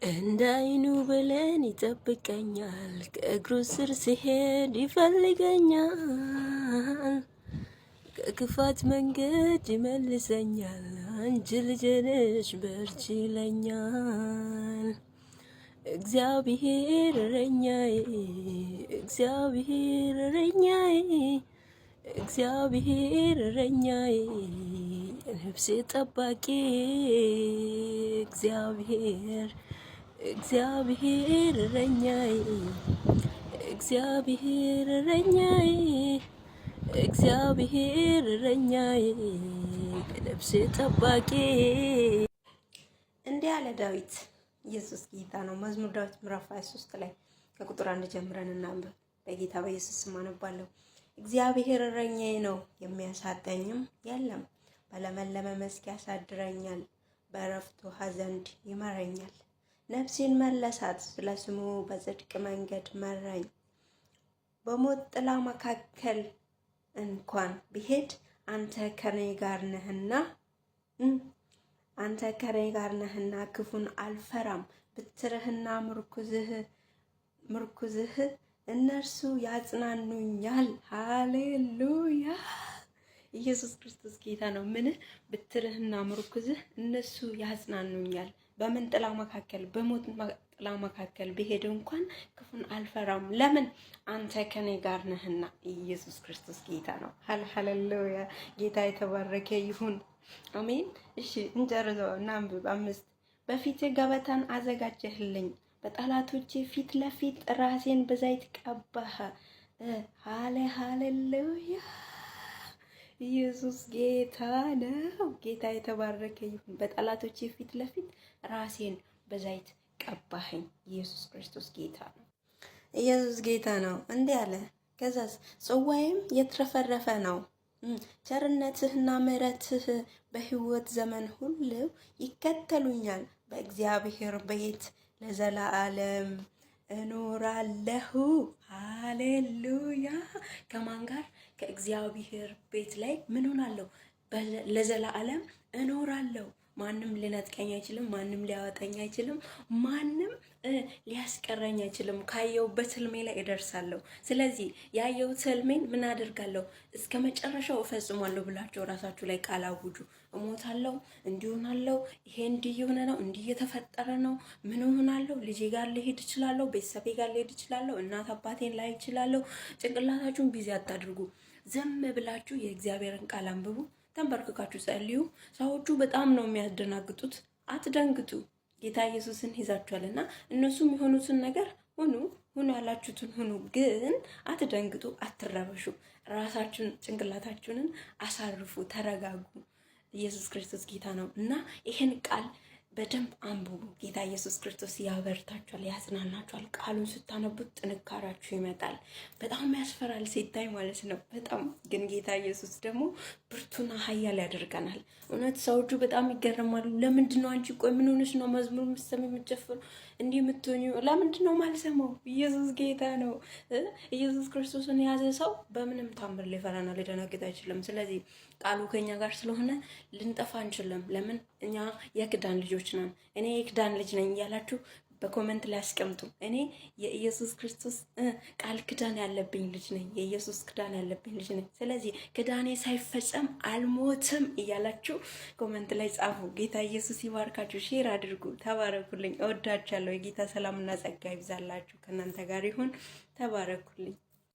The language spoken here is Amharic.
እንደ አይኑ ብሌን ይጠብቀኛል፣ ከእግሩ ስር ሲሄድ ይፈልገኛል፣ ከክፋት መንገድ ይመልሰኛል። አንቺ ልጄ ነሽ በርቺ ይለኛል። እግዚአብሔር እረኛዬ፣ እግዚአብሔር እረኛዬ፣ እግዚአብሔር እረኛዬ፣ የነፍሴ ጠባቂ እግዚአብሔር፣ እግዚአብሔር እረኛዬ፣ እግዚአብሔር እረኛዬ፣ እግዚአብሔር እረኛዬ፣ የነፍሴ ጠባቂ። እንዲህ አለ ዳዊት። ኢየሱስ ጌታ ነው። መዝሙር ዳዊት ምዕራፍ 23 ላይ ከቁጥር 1 ጀምረን እናንብብ። በጌታ በኢየሱስ ስም አነባለሁ። እግዚአብሔር እረኛዬ ነው፣ የሚያሳጣኝም የለም። በለመለመ መስክ ያሳድረኛል፣ በዕረፍት ውኃ ዘንድ ይመራኛል። ነፍሴን መለሳት፣ ስለ ስሙ በጽድቅ መንገድ መራኝ። በሞት ጥላ መካከል እንኳን ብሄድ አንተ ከኔ ጋር ነህና አንተ ከኔ ጋር ነህና ክፉን አልፈራም። በትርህና ምርኩዝህ እነርሱ ያጽናኑኛል። ሃሌሉያ! ኢየሱስ ክርስቶስ ጌታ ነው። ምን ብትርህና ምርኩዝህ እነሱ ያጽናኑኛል። በምን ጥላ መካከል፣ በሞት ጥላ መካከል ብሄድ እንኳን ክፉን አልፈራም። ለምን? አንተ ከኔ ጋር ነህና። ኢየሱስ ክርስቶስ ጌታ ነው። ሃሌሉያ! ጌታ የተባረከ ይሁን። አሜን። እሺ እንጨርሰው፣ እናንብብ። 5 በፊትህ ገበታን አዘጋጀህልኝ፣ በጠላቶቼ ፊት ለፊት ራሴን በዘይት ቀባህ። ሃሌሉያ! ኢየሱስ ጌታ ነው። ጌታ የተባረከ ይሁን። በጠላቶቼ ፊት ለፊት ራሴን በዘይት ቀባኸኝ። ኢየሱስ ክርስቶስ ጌታ ነው። ኢየሱስ ጌታ ነው። እንዲህ አለ። ከዛስ ጽዋዬም የተረፈረፈ ነው። ቸርነትህና ምሕረትህ በሕይወት ዘመን ሁሉ ይከተሉኛል። በእግዚአብሔር ቤት ለዘላለም እኖራለሁ። ሃሌሉያ! ከማን ጋር? ከእግዚአብሔር ቤት ላይ ምን ሆናለሁ? ለዘላለም እኖራለሁ። ማንም ሊነጥቀኝ አይችልም። ማንም ሊያወጣኝ አይችልም። ማንም ሊያስቀረኝ አይችልም። ካየሁበት ህልሜ ላይ እደርሳለሁ። ስለዚህ ያየሁት ህልሜን ምን አደርጋለሁ? እስከ መጨረሻው እፈጽሟለሁ ብላችሁ ራሳችሁ ላይ ቃል አውጁ። እሞታለሁ፣ እንዲሆናለሁ፣ ይሄ እንዲህ የሆነ ነው፣ እንዲህ እየተፈጠረ ነው፣ ምን እሆናለሁ፣ ልጄ ጋር ልሄድ እችላለሁ፣ ቤተሰቤ ጋር ልሄድ እችላለሁ፣ እናት አባቴን ላይ እችላለሁ። ጭንቅላታችሁን busy አታድርጉ። ዝም ብላችሁ የእግዚአብሔርን ቃል አንብቡ። ተንበርክካችሁ ጸልዩ። ሰዎቹ በጣም ነው የሚያደናግጡት። አትደንግጡ። ጌታ ኢየሱስን ይዛችኋልና እነሱም የሆኑትን ነገር ሁኑ፣ ሁኑ ያላችሁትን ሁኑ። ግን አትደንግጡ፣ አትረበሹ። ራሳችሁን ጭንቅላታችሁንን አሳርፉ፣ ተረጋጉ። ኢየሱስ ክርስቶስ ጌታ ነው እና ይህን ቃል በደንብ አንብቡ። ጌታ ኢየሱስ ክርስቶስ ያበርታችኋል፣ ያጽናናችኋል። ቃሉን ስታነቡት ጥንካሬያችሁ ይመጣል። በጣም ያስፈራል ሲታይ ማለት ነው። በጣም ግን ጌታ ኢየሱስ ደግሞ ብርቱና ኃያል ያደርገናል። እውነት ሰዎቹ በጣም ይገረማሉ። ለምንድን ነው አንቺ ቆይ ምን ሆነሽ ነው መዝሙር የምትሰሚ የምትጨፍሩ እንዲህ የምትሆኚ? ለምንድን ነው ማልሰማው? ኢየሱስ ጌታ ነው። ኢየሱስ ክርስቶስን የያዘ ሰው በምንም ታምር ሊፈራና ሊደነግጥ አይችልም። ስለዚህ ቃሉ ከኛ ጋር ስለሆነ ልንጠፋ አንችልም። ለምን እኛ የክዳን ልጆች ነን። እኔ የክዳን ልጅ ነኝ እያላችሁ በ comment ላይ አስቀምጡ። እኔ የኢየሱስ ክርስቶስ ቃል ክዳን ያለብኝ ልጅ ነኝ፣ የኢየሱስ ክዳን ያለብኝ ልጅ ነኝ። ስለዚህ ክዳኔ ሳይፈጸም አልሞትም እያላችሁ comment ላይ ጻፉ። ጌታ ኢየሱስ ይባርካችሁ። share አድርጉ። ተባረኩልኝ። እወዳችኋለሁ። የጌታ ሰላምና ጸጋ ይብዛላችሁ፣ ከእናንተ ጋር ይሁን። ተባረኩልኝ።